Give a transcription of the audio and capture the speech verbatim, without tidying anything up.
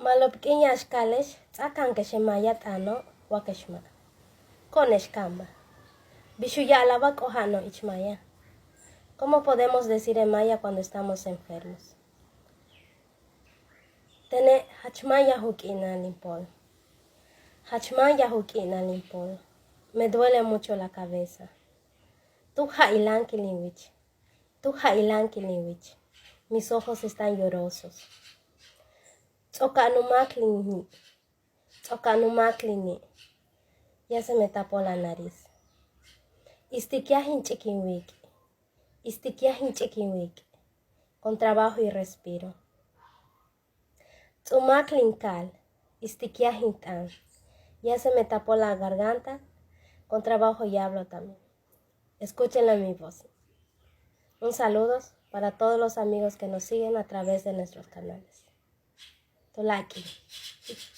Ma'lob k'iin ya'ax ka'ale'ex ts'a'akanke'exe' maaya t'aano', wa ke'ex ma'. Ko'one'ex ka'anbáa. Bix u ya'ala'al wa k'oja'ano'ob ich maaya. ¿Cómo podemos decir en maya cuando estamos enfermos? Tene' jach máan yaj u k'i'inal in pool. Jach máan yaj u k'i'inal in pool. Me duele mucho la cabeza. Tu ja'il láanquil in wich. Tu ja'il láanquil in wich. Mis ojos están llorosos. Ts'o'oka'an u máaklin in ni'. Ts'o'oka'an u máaklin in ni'. Ya se me tapó la nariz. Istikyaj in ch'ik in wiik'. Istikyaj in ch'ik in wiik'. Con trabajo y respiro. Ts'u'umáakl in kaal. Istikyaj in t'aan. Ya se me tapó la garganta. Con trabajo y hablo también. Escúchenla mi voz. Un saludo para todos los amigos que nos siguen a través de nuestros canales. Tuláakal k'iin.